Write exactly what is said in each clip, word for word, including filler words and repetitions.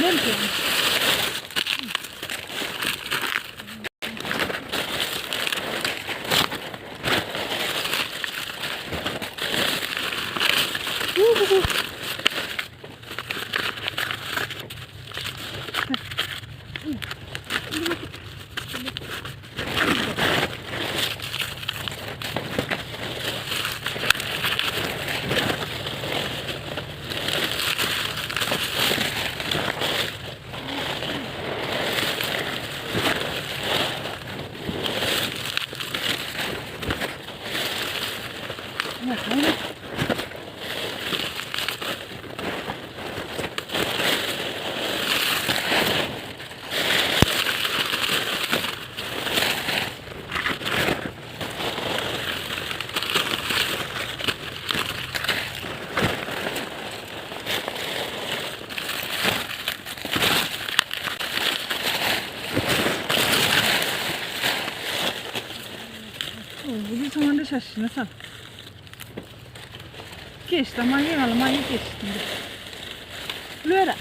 ལོན་ཀྱང་། འོ་འདི་ཚང་མ་འདི་ཤ་ཤི་ན་ས། སྐད་ཤི་ད་མ་ཡིན་ང་ལ་མ་ཡིན་སྐད་ཤི་ད་འདི། ལོས་ར།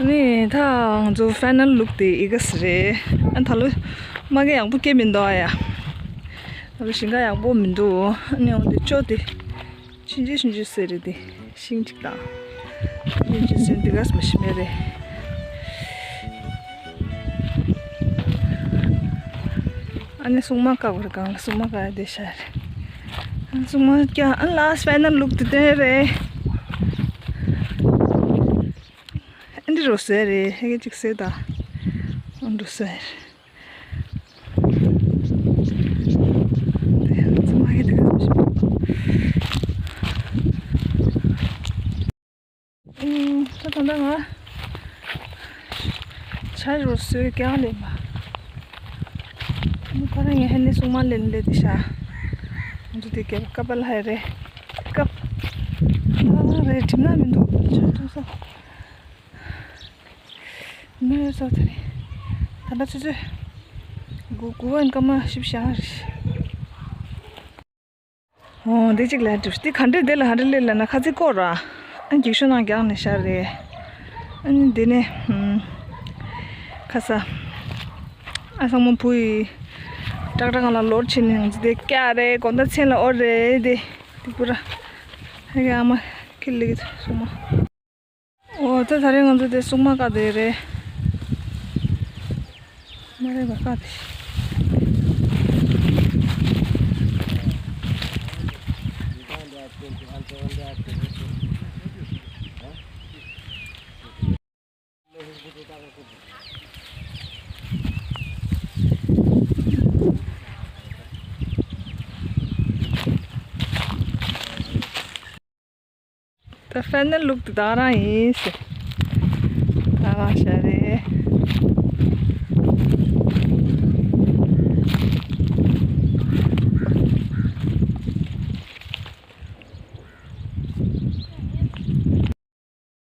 ནི་ད་ང་ཚོ་ཕའི་ནལ་ལུག་དེ་འདི་ག་ཟེར་རེད། ཨ་ད་ལོ་མ་གི་ཡག་པོ་སྐྱེས་མི་འདུག་ཨ་ཡ། ད་ལོ་ཞིང་ཁ་ཡག་པོ་མི་འདུག་ཨ་ནི་འོ་དེ་ཅོ་དེ། ཆུང་ཆུང་ཆུང་ཆུང་ཟེར་རེད་དེ། ཤིང་གཅིག་དང་། ཆུང་ཆུང་ཟེར་འདི་ག་ཟེར་མ་ཤེས་མེད་རེད། ཨ་ནི་སྲུང་མ་བཀག་པར་གང་ལ་སྲུང་མ་བཀག་ཡ་དེ་ཤར། ཨ་ནི་སྲུང་མ་ཀྱང་ཨ་ལ་ཕའི་ནལ་ལུག་དེ་དོན་རེད། ཨ་འདི་རོ་ཟེར་རེད། ཧེ་གེ་གཅིག་ཟེར་ད། ཨ་འདི་རོ་ཟེར། ཨུམ། ད་ད་ལྟ་ང་ཇ་རོ་བཟོས་ཀྱང་ལེན་པ། ཁོ་རང་ངས་ཧེ་ནས་སྲུང་མ་ལེན་ལེ་དེ་ཤ། ང་ཚོ་དེ་གས་ཀ་པ་ལ་ཧེ་རེད། ཀབ། ད་རེད་གྲིམ་ན་མི་འདུག་ཇ་འཐུང་ས། མི་ཡོད་ས་དེ་རེད། ད་ལྟ་ཆུ་ཚོད་དགུ་དགུ་པ་ཡིན། སྐར་མ་བཞི་བཅུ་ཞེ་ལྔ་རེད། ཨོ་འདི་གཅིག་ལ་འགྲིབ། འདི་ག་འདྲས་འདི་ལ་ག་འདྲས་སླེབས་ལབ་ན་ཁ་ཚིག་བསྐོར་ར། ཨ་འགྱིག་ཤོག་ནང་རྒྱག་ནས་བཞག་རེད། ཨ་ནི་འདི་ནས་ཨུམ། ཁ་ས། ཨ་སང་མོ་བུ་ཡི་ཏྲག་ཏྲག་ང་ལ་ལོར་ཕྱིན་ནས་ང་ཚོ་དེ་སྐྱ་རེད། དགོང་དག་མཚན་ལ་ཨོ་རེད་དེ། དེ་པུ་ར། ཧེ་གི་ཨ་མ་ཁི་ལི་གི་སྲུང་མ། ཨོ་ད་ད་རེས་ང་ཚོ་དེ་སྲུང་མ་བཀག་དེ་རེད། མ་རེད་པ་བཀག་དེ། ད་ཕའི་ནལ་ལུག་དེ་ད་རང་ཡིན་ཟེར། ད་རང་ཤ་རེད།